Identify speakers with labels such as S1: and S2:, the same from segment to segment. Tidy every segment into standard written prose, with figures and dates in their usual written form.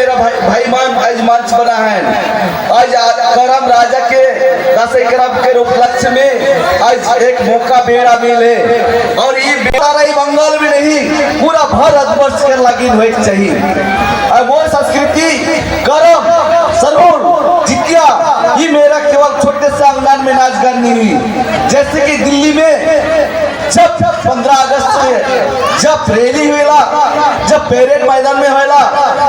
S1: मेरा भाई भाई मान आज मंच बना है। आज करम राजा के दसई करम के उपलक्ष्य में आज एक मौका बेड़ा मिले और ये बेड़ा रही बंगाल में नहीं, पूरा भारतवर्ष के लगिन होए के चाहिए। और वो संस्कृति करम सरोल जितिया ये मेरा केवल छोटे से आंगन में नाच गान नहीं हुई। जैसे कि दिल्ली में जब 15 अगस्त के जब रैली हुएला, जब परेड मैदान में हुएला,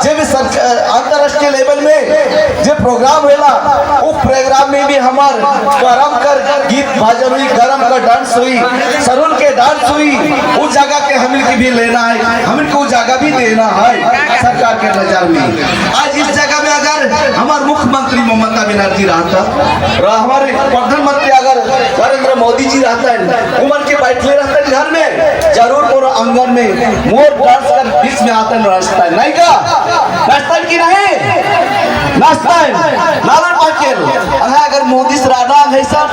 S1: जब अंतरराष्ट्रीय लेवल में जो प्रोग्राम हुएला, वो प्रोग्राम में भी हमार करम कर गीत भजन हुई, करम का डांस हुई, सरुल के डांस हुई, उस जगह के हमें की भी लेना है, हमें को जगह भी देना है सरकार के नजर में। आज इस जगह में अगर हमारे मुख्यमंत्री ममता बनर्जी रहता, हमारे प्रधानमंत्री अगर नरेंद्र मोदी जी रहता है, उमर के बैठले रहते हैं घर में, जरूर मोर आंगन में मोर डांस कर बीच में आता है, नाचता है। नहीं का नाचता है कि नहीं नाचता है? लालन पाकेल अगर मोदी से राणा है सर,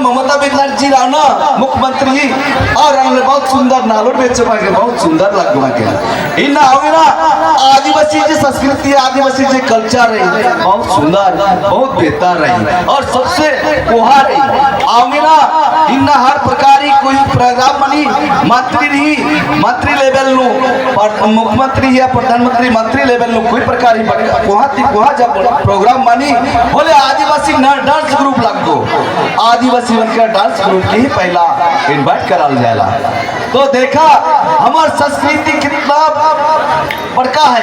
S1: ममता बनर्जी राणा मुख्यमंत्री और बहुत सुंदर नालोर बेचे पाके बहुत सुंदर लग के इन ना आदिवासी जी संस्कृति, आदिवासी जी कल्चर है, बहुत सुंदर, बहुत बेहतर रही और सबसे कोहा रही। आओगे ना इन हर प्रकार की कोई प्रोग्राम बनी, मंत्री नहीं मंत्री लेवल नु मुख्यमंत्री या प्रधानमंत्री मंत्री लेवल नु कोई प्रकार ही कोहा थी कोहा जब प्रोग्राम बनी बोले आदिवासी डांस ग्रुप लगो, आदिवासी बनकर डांस ग्रुप की ही पहला इन्वाइट कराल जाएला। तो देखा हमार संस्कृति कितना बड़का है,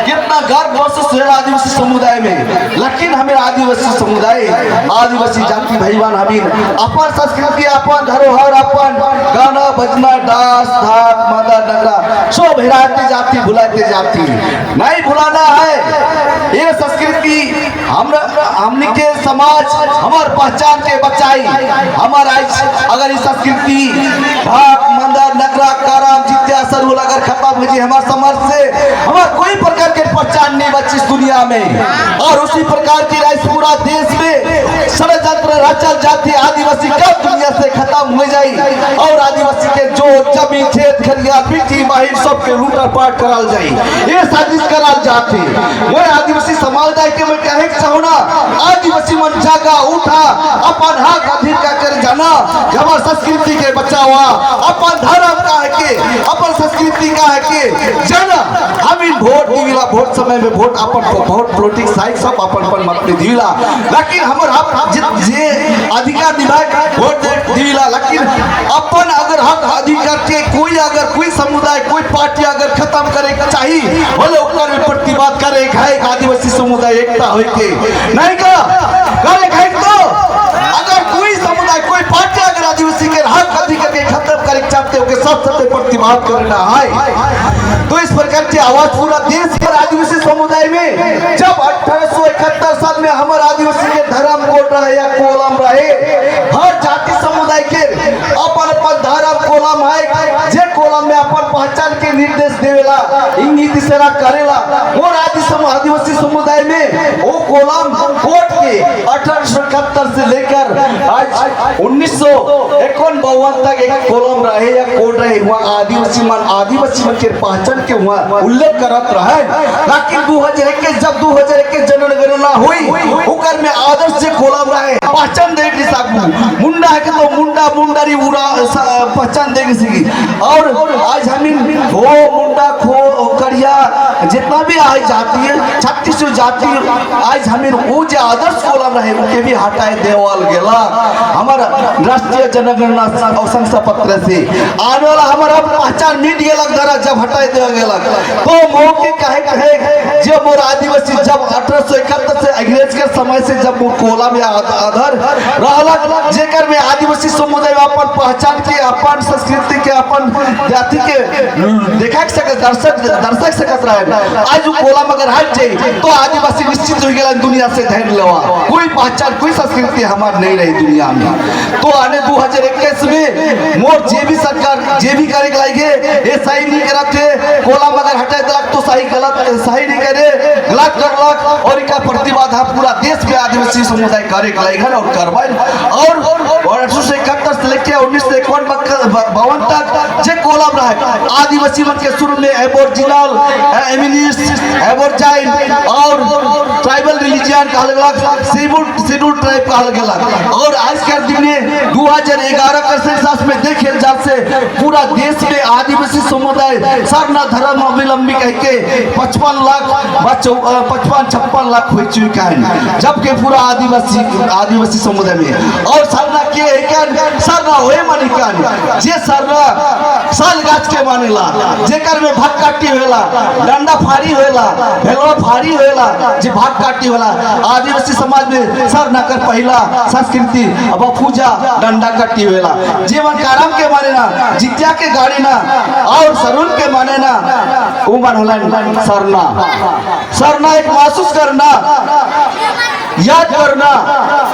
S1: कितना गर्व महसूस है आदिवासी समुदाय में। लेकिन हमें आदिवासी समुदाय, आदिवासी जाति भाईवान हमीन अपन संस्कृति, अपन धरोहर, अपन गाना बजना, डांस धाक मादा नगरा सब हेराते जाती, भुलाते जाती। नहीं भुलाना है ये संस्कृति। हम हमने के समाज हमार पहचान के बचाई। हमार आज अगर इस संस्कृति भाग मंदा नगरा काराम जित्या सरहुल अगर खत्म हो जाए हमारे समाज से, हमार कोई प्रकार के पहचान नहीं बची इस दुनिया में। और उसी प्रकार की राय पूरा देश में षड्यंत्र रचल जाती, आदिवासी कब दुनिया से खत्म हो जाई और आदिवासी के जो जमीन खेत खलिया बेटी माहिर सबके लूटा पाट कराल जाई, ये साजिश कराल जाती। वो आदिवासी समाज के मैं कहे चाहूँ ना, आदिवासी मन जागा उठा, अपन हक अधिकार कर जाना, हमार संस्कृति के बचावा, अपन धर्म का है के अपन संस्कृति का है के जाना। हम इन वोट दिविला, वोट समय में वोट अपन वोट पॉलिटिक्स साइड सब अपन अपन मत में दिविला, लेकिन हमर हक जे अधिकार निभाए वोट दिविला। लेकिन अपन अगर हक अधिकार के कोई अगर कोई समुदाय कोई पार्टी अगर खत्म करे चाहिए बोले ओकर में प्रतिवाद करे है आदिवासी समुदाय एकता होय के नहीं का करे है। तो अगर कोई समुदाय कोई पार्टी अगर आदिवासी के हक अधिकार के खत्म करे चाहते हो के सब सबसे प्रतिवाद करना है। तो इस प्रकार की आवाज पूरा देश के आदिवासी समुदाय में जब 1871 साल में हमारे आदिवासी के धर्म कोड रहे या कोलम रहे, हर जाति समुदाय के अपन अपन धर्म कोलम है, जे कोलम में अपन पहचान के निर्देश देवेला, इंगित इशारा करेला। और आदिवासी समुदाय में वो कोलम कोड के 1871 से लेकर आज 1951-52 तक एक कोलम रहे या कोड रहे, वहाँ आदिवासी मन के पहचान के वहाँ उल्लेख करत रहे। लेकिन 2021 जब 2021 जनगणना हुई, ओकर में आदर्श से कोलम रहे पहचान दे के साकू मुंडा है के तो मुंडा मुंडारी उरा पहचान दे के। और आज हम हो मुंडा खो करिया जितना भी आज जाति है, 36 जाति, आज हमें वो जो आदर्श कोलम रहे उनके भी हटाए देवल गेला हमारा राष्ट्रीय जनगणना और संसद पत्र से। आने वाला हमारा पहचान मिट गेलक धरा जब हटाए देवल गेलक। तो मौके कहे कहे जब मोर आदिवासी जब 1871 से अंग्रेज के समय से जब मोर कोला में आधार रहलक, जेकर में आदिवासी समुदाय अपन पहचान के अपन संस्कृति के अपन जाति के देखा सकत दर्शक दर्शक सकत रहे, आज वो कोला मगर हट जाए तो आदिवासी निश्चित हो गया दुनिया से धैर्य लेवा, कोई पहचान कोई संस्कृति हमार नहीं रही दुनिया में। तो आने 2021 में मोर जे भी सरकार जे भी करे लागे ये सही नहीं करते, कोला मगर हटाए दिलक तो सही गलत सही नहीं करे गलत करलक और इनका प्रतिवाद हम पूरा देश में आदिवासी समुदाय करे के लगे और करवाई। और 1871 से लेके 1951 52 तक जे कोलम रहे आदिवासी मन के शुरू में एबोरिजिनल, एमिनिस्ट, एबोरजाइन और ट्राइबल रिलीजियन कहल गेलक, शेड्यूल शेड्यूल ट्राइब कहल गेलक। और आज के दिन में 2011 के सेंसस में देखे जाल से पूरा देश में आदिवासी समुदाय सरना धर्म अवलंबी कह के 55 लाख, 55-56 लाख हो चुका है, जबकि पूरा आदिवासी आदिवासी समुदाय में। और सरना के है? सरना होए मानी कान जे सरना साल गाछ के मानेला, जेकर में भाग काटी होला, डंडा फाड़ी होला, भेलवा फाड़ी होला, जे भाग काटी होला। आदिवासी समाज में सरना कर पहला संस्कृति अब पूजा डंडा काटी होला। जीवन करम के माने ना, जित्या के गाड़ी ना और सरुल के माने ना, वो मन होला सरना। सरना एक महसूस करना, याद करना,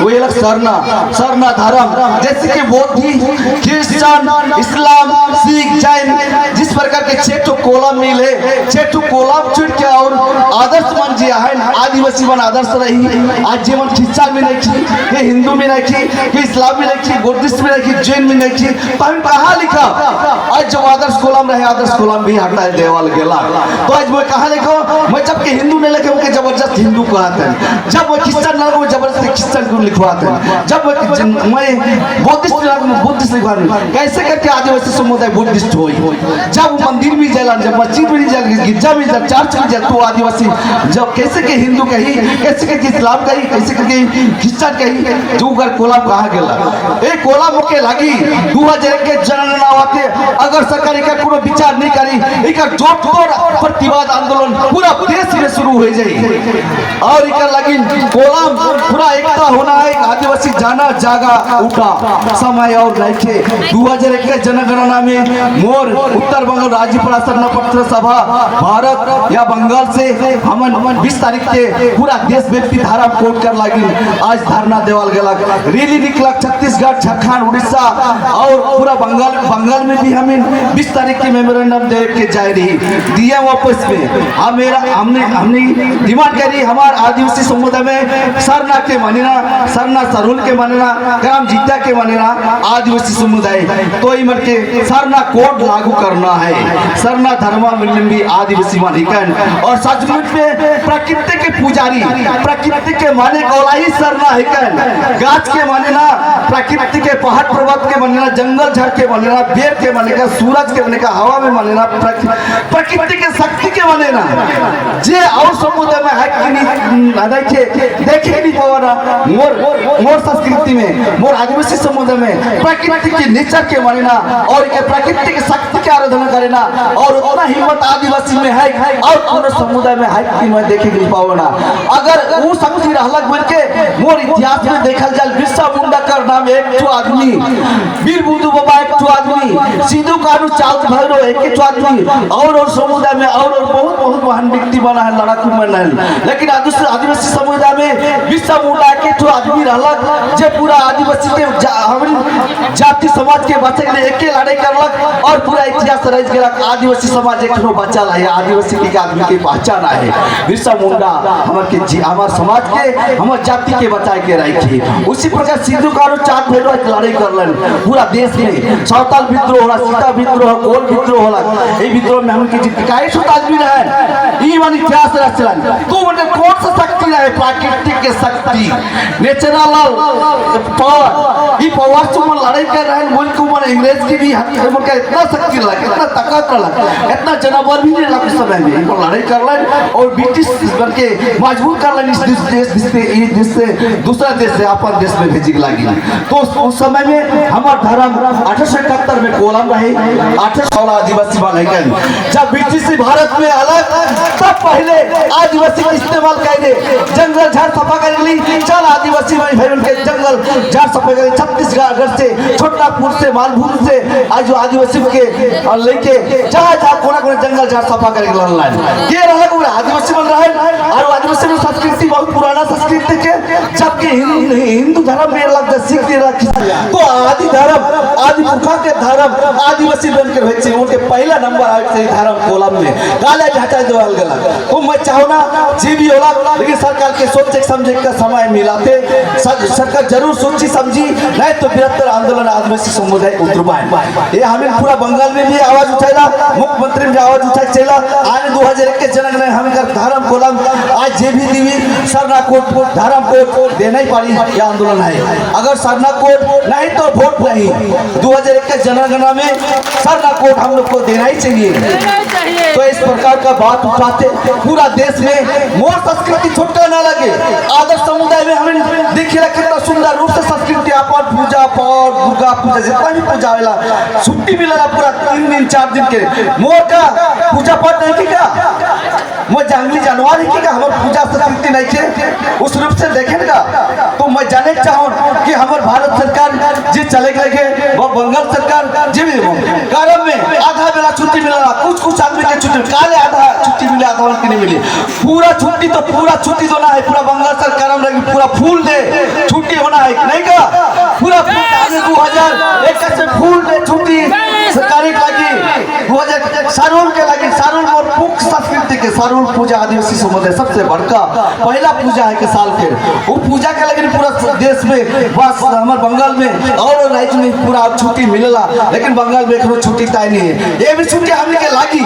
S1: वो ये सरना। सरना धर्म जैसे कि बौद्धि, क्रिश्चियन, इस्लाम, सिख, जैन, जिस प्रकार के छह ठो कोलम मिले, छह ठो कोलम चुन के और आदर्श मन जिया है, आदिवासी मन आदर्श रही। आज जीवन क्रिश्चियन में नहीं थी, ये हिंदू में नहीं थी, ये इस्लाम में नहीं थी, बुद्धिस्ट में नहीं थी, जैन में नहीं थी, तो हम कहाँ लिखा? आज जब आदर्श कोलम रहे, आदर्श कोलम भी हटा देवाल गेला। तो आज मैं कहाँ लिखो? मैं जबकि हिंदू नहीं लिखे, उनके जबरदस्त हिंदू कहते हैं। जब वो क्रिश्चियन ना वो जबरदस्ती क्रिश्चियन को लिखवाते हैं। जब मैं बुद्धिस्ट ना बुद्धिस्ट लिखवाते। कैसे करके आदिवासी समुदाय बुद्धिस्ट होई, जब वो मंदिर में जाला, जब मस्जिद में जाला, गिरजा में जाला, चर्च में जाला, तो आदिवासी जब कैसे के हिंदू कही, कैसे के इस्लाम कही, कैसे के क्रिश्चियन कही? जो उगर कोलम कहाँ गेला? ए कोलम के लागी 2001 के जनगणना आते अगर सरकार एकर कोनो विचार नहीं करी, एकर जोर तोड़ प्रतिवाद आंदोलन पूरा देश में शुरू हो जाई। और एकर लगी कोलम पूरा एकता होना है। आदिवासी जाना, जागा, उठा, समय और नइखे। 2021 जनगणना में मोर उत्तर बंगाल राज्य सरना पत्र सभा भारत या बंगाल से हमन 20 तारीख के पूरा देश व्यापी धारा कोट कर लगी आज धरना देवाल गेला, रैली निकला। छत्तीसगढ़, झारखंड, उड़ीसा और पूरा बंगाल, बंगाल में भी हमें 20 तारीख के मेमोरेंडम दे के जा रही डीएम ऑफिस में। हम मेरा हमने हमने डिमांड करी, हमारे आदिवासी समुदाय में सरना के मानेना, सरना सरुल के मानेना, ग्राम जीता के मानेना आदिवासी समुदाय, तो ई मन के सरना कोड लागू करना है। सरना धर्मावलंबी आदिवासी मानिकन और सचमुच में प्रकृति के पुजारी, प्रकृति के माने वाला ही सरना है। गाछ के माने ना, प्रकृति के, पहाड़ पर्वत के माने ना, जंगल झाड़ के माने ना, बेर के माने का, सूरज के माने का, हवा में माने ना, प्रकृति के शक्ति के माने ना, जे और समुदाय में है कि नहीं देखे देखे नहीं पावा। मोर मोर संस्कृति में, मोर आदिवासी समुदाय में प्रकृति के, नेचर के माने ना और के प्रकृति के शक्ति के आराधना करे ना। और उतना हिम्मत आदिवासी में है और पूरे समुदाय में है कि मैं देखे नहीं पावा ना। अगर वो शक्ति रहलक बोल के मोर इतिहास में देखल जाए, बिरसा मुंडा कर नाम एक ठो आदमी, वीर बुद्धू बाबा एक ठो आदमी, सिद्धू कानू, चाँद भैरव एक ठो आदमी और समुदाय में और बहुत बहुत महान व्यक्ति बना है, लड़ाकू बना है, लेकिन आदिवासी आदिवासी समुदाय में बिरसा मुंडा एक ठो आदमी रहलक जे पूरा आदिवासी के हमन जाति समाज के बचे के लिए एके लड़ाई करलक और पूरा इतिहास रच गेलक। आदिवासी समाज एक ठो बचल है। आदिवासी के आदमी के पहचान है बिरसा मुंडा। हमर के जी हमार समाज के, हमार जाति के बचाए के रखी। उसी प्रकार सिद्धू कानू, चाँद भैरव लड़ाई करलन। पूरा देश में सावताल विद्रोह होला, सीता विद्रोह, कोल विद्रोह होला। এই विद्रोह में हमके जीत काहे सुत आदमी रहे, ई मन इतिहास रचलन। तू मतलब कौन सा शक्ति रहे? प्राकृतिक के शक्ति, नेचुरल पावर। ई पावर से मन लड़ाई कर रहे मुल्क मन अंग्रेज की भी हद का इतना शक्ति लगा, इतना ताकत लगा, इतना जानवर भी नहीं लगा समय में इनको लड़ाई कर लन और ब्रिटिश बन के मजबूर कर लन इस देश देश से, इस देश से दूसरा देश से अपन देश में भेजी लगी। तो उस समय में हमार धर्म 1871 में कोलम रहे, 1816 आदिवासी बने। जब ब्रिटिश भारत में अलग, तब पहले आदिवासी के इस्तेमाल करे, जंगल झाड़ सफा कर ली। चल आदिवासी भाई भाई उनके जंगल झाड़ सफा कर, छत्तीसगढ़ से, छोटापुर से, मालभूम से आज जो आदिवासी के और लेके जहाँ जहाँ कोना कोना जंगल झाड़ सफा करे के के रहलक? पूरा आदिवासी बन रहे। और आदिवासी में संस्कृति बहुत पुराना संस्कृति के, जबकि हिंदू धर्म में लग सिख नहीं, तो आदि धर्म, आदि पुरखा के धर्म आदिवासी बनकर होय छै, उनके पहला नंबर आवे छै धर्म कोलम में। काले हटा देवल गला। तो मैं चाहूँ ना जे भी होला, लेकिन सरकार के सोचे समझे का समय मिलाते सरकार जरूर सोची समझी, नहीं तो बृहत्तर आंदोलन आदिवासी समुदाय उतरवाए। ये हमें पूरा बंगाल में भी आवाज उठाइला, मुख्यमंत्री भी आवाज उठाए चला। आज 2021 जनगणना हम धर्म कोलम आज जे भी दीवी सरना कोड, धर्म कोड देना ही पड़ी। ये आंदोलन है, अगर सरना कोड नहीं तो वोट नहीं। 2021 जनगणना में सरना कोड हम लोग को देना ही चाहिए। तो इस प्रकार का बात उठाते पूरा देश में मोर संस्कृति छोटा ना लगे। आदर्श समुदाय में हमें देखिए कितना सुंदर रूप से संस्कृति, अपन पूजा पाठ, दुर्गा पूजा, जितना भी पूजा होला, छुट्टी मिलेला पूरा 3 दिन 4 दिन के। मोर का पूजा पाठ नहीं की का? मोर जंगली जानवर ही की का हमार पूजा संस्कृति नहीं के? उस रूप से देखें का तो मैं जाने चाहूँ कि हमार भारत सरकार जी चले गए, वो बंगाल सरकार जी भी कारण में आधा बेला छुट्टी मिला, कुछ कुछ आदमी के छुट्टी काले आधा छुट्टी मिले, आधा के नहीं मिली पूरा छुट्टी। तो पूरा छुट्टी देना है पूरा बंगाल सरकार में, पूरा फुल डे छुट्टी होना है, नहीं का? पूरा फुल 2021 से फुल डे छुट्टी सरकारी लगी 2000 सारुल के लगी। सारुल और मुख्य संस्कृति के सारुल पूजा आदिवासी समुदाय सबसे बड़का पहला पूजा है के साल के, वो पूजा के लगी पूरा देश में, बस हमारे बंगाल में और राज्य में पूरा छुट्टी मिलेला, लेकिन बंगाल में एखनो छुट्टी तय नहीं है। ये भी छुट्टी हमने के लागी,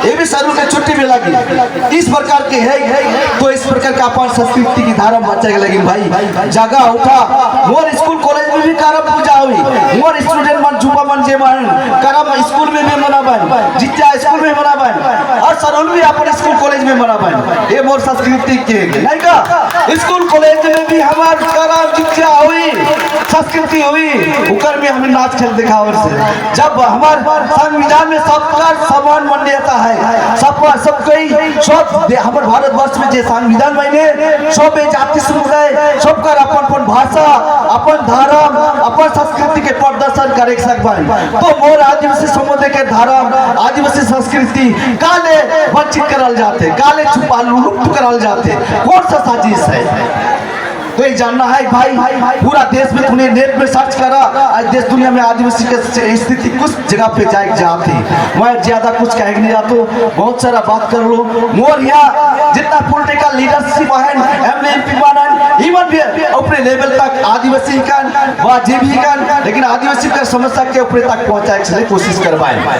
S1: ये भी सारू के छुट्टी भी लगी। इस प्रकार के है, तो इस प्रकार का अपन संस्कृति की धारा बचाए लगी। भाई, जगह उठा। मोर स्कूल कॉलेज में भी करम पूजा हुई। मोर स्टूडेंट मन, जुबा मन जे मन करम स्कूल में भी मनाबन, जित्या स्कूल में मनाबन और सरुल भी अपन स्कूल कॉलेज में मनाबन। ये मोर संस्कृति के नहीं का? स्कूल कॉलेज में भी हमार करम जित्या हुई, संस्कृति हुई, उकर में हमें नाच खेल दिखावर से। जब हमार संविधान में सबका समान मान्यता है, सब सबके सब हमार भारतवर्ष में जे संविधान बने, सब जाति समुदाय सबका अपन अपन भाषा, अपन धर्म, अपन संस्कृति के प्रदर्शन करे सकबन। तो मोर आदिवासी समुदाय के धर्म, आदिवासी संस्कृति काले वंचित करल जाते, काले छुपा लुप्त करल जाते? कौन सा साजिश है? तो ये जानना है भाई, पूरा देश में तूने नेट में सर्च करा, आज देश दुनिया में आदिवासी के स्थिति कुछ जगह पे जाए जाती। मैं ज्यादा कुछ कहे नहीं जातो, बहुत सारा बात कर लो। मोर यहाँ जितना पॉलिटिकल लीडरशिप है, एम एम पी बनन, इवन भी अपने लेवल तक आदिवासी का व जे भी का, लेकिन आदिवासी का समस्या के ऊपर तक पहुंचाए के कोशिश करवाए,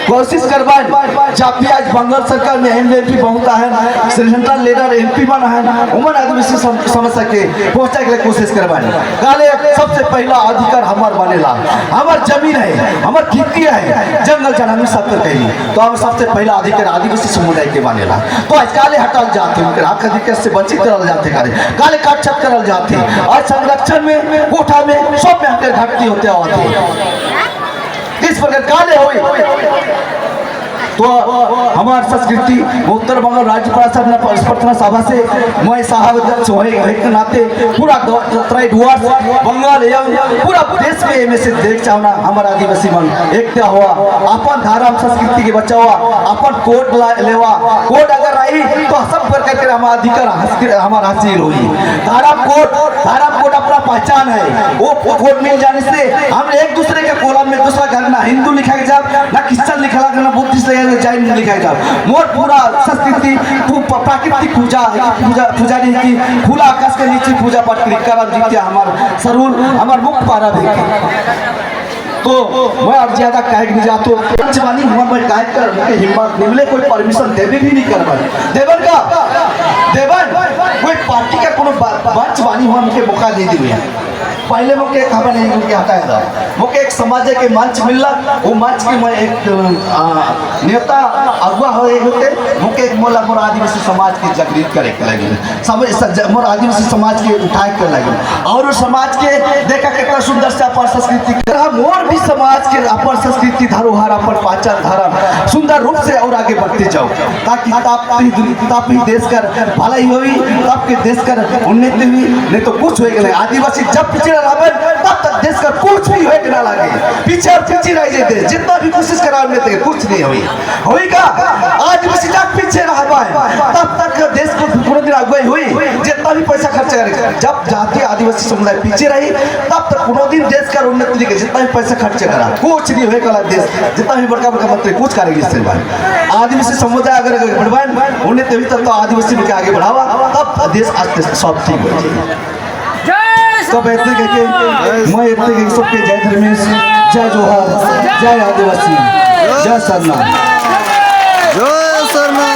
S1: कोशिश करवाए। जब भी आज बंगाल सरकार में एम एम पी बहुत है, सेंट्रल लीडर एम पी बना है, उमन आदिवासी समस्या के पहुंचाए के लिए कोशिश करवाए। काले सबसे पहला अधिकार हमार बनेला, हमार जमीन है, हमार खेती है, जंगल जन हम सब कही, तो हम सबसे पहला अधिकार आदिवासी समुदाय के बनेला। तो आज काले हटल जाते, उनके हक अधिकार से वंचित करल जाते, काले काले काट छत करल जाते और संरक्षण में, कोठा में, सब में हमारे घटती होते आते। इस प्रकार काले हुई तो हमार संस्कृति उत्तर बंगाल राज्य प्रार्थना सभा से मैं साहब अध्यक्ष होए के नाते पूरा तराई डुआर्स बंगाल एवं पूरा देश में ये मैसेज देख चाहना, हमारा आदिवासी मन एकता हुआ, अपन धर्म संस्कृति के बचावा, अपन कोड लेवा। कोड अगर आई तो सब प्रकार के हमारा अधिकार हमारा हासिल हुई। धर्म कोड, धर्म कोड अपना पहचान है। वो कोड मिल जाने से हम एक दूसरे के कोलम में दूसरा घर ना हिंदू लिखा जाए, ना क्रिश्चियन लिखा, ना बुद्धिस्ट लिखा, जैन लिखा जाए। मोर पूरा संस्कृति प्राकृतिक पूजा है, पूजा पुजारी की खुला आकाश के नीचे पूजा पाठ करी। करम जित्या हमार सरुल हमार मुख्य पारा है। तो मैं अब ज्यादा कहे नहीं जातो। पंचवानी हुआ मैं काहे कर मुझे हिम्मत नहीं मिले, कोई परमिशन देवे भी नहीं करबन। देवन का देवन कोई पार्टी का कोनो पंचवानी हुआ मुझे मौका दे दिए। पहले मुझे खबर नहीं मुझे हटाया था। मुझे एक समाज के मंच मिलला, वो मंच के मैं एक नेता अगुआ होए होते मुझे एक मोला मोर आदिवासी समाज के जागृत करे के लगे, समझ मोर आदिवासी समाज के उठाए के लगे और उस समाज के देखा कितना सुंदर से अपन संस्कृति हम और भी समाज के अपन संस्कृति धरोहर, अपन पहचान, धर्म सुंदर रूप से और आगे बढ़ते जाओ, ताकि तापी देश कर भलाई हुई, तब के देश कर उन्नति हुई, नहीं तो कुछ होएगा नहीं। आदिवासी जब पीछे रहबन तब तक देश का कुछ भी होए ना लगे, पीछे और पीछे रह जाते। जितना भी कोशिश करा लेते कुछ नहीं हुई होएगा। आदिवासी जब पीछे रहबन तब तक देश को पूरा दिन अगुवाई हुई, जितना भी पैसा खर्चा करे। जब जाति आदिवासी समुदाय पीछे रही, तब तक कोनो दिन देश का उन्नति नहीं करे। जितना भी पैसा खर्च करा, कुछ नहीं होए कला देश। जितना भी बड़का बड़का मंत्री, कुछ करेगी इससे भाई। आदिवासी समुदाय अगर बढ़वाए, उन्नति हुई, तब तो आदिवासी के आगे बढ़ावा, तब देश आस्ते सब ठीक हो जाए। तब इतने कह के मैं इतने कह के सबके जय धर्मेश, जय जोहार, जय आदिवासी, जय सरना।
S2: जय सरना।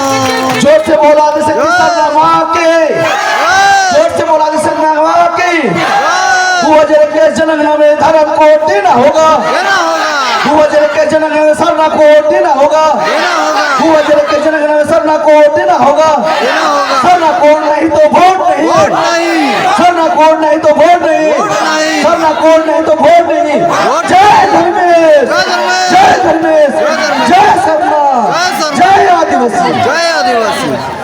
S1: जोर से बोला आदिशक्ति सरना माँ के। जोर से बोला आदिशक्ति माँ के। 2021 जनगणना में धर्म को देना होगा।
S2: देना होगा।
S1: 2021 जनगणना में सरना को देना होगा।
S2: देना होगा।
S1: 2021 जनगणना में सरना को देना होगा।
S2: देना होगा।
S1: सरना कोड नहीं तो वोट नहीं।
S2: वोट नहीं।
S1: सरना कोड नहीं तो वोट नहीं।
S2: वोट नहीं।
S1: सरना कोड नहीं तो वोट नहीं।
S2: वोट।
S1: जय धर्मेश।
S2: जय धर्मेश।
S1: जय धर्मेश।
S2: जय धर्मेश।
S1: जय सरना।
S2: जय सरना।
S1: जय आदिवासी।
S2: जय आदिवासी।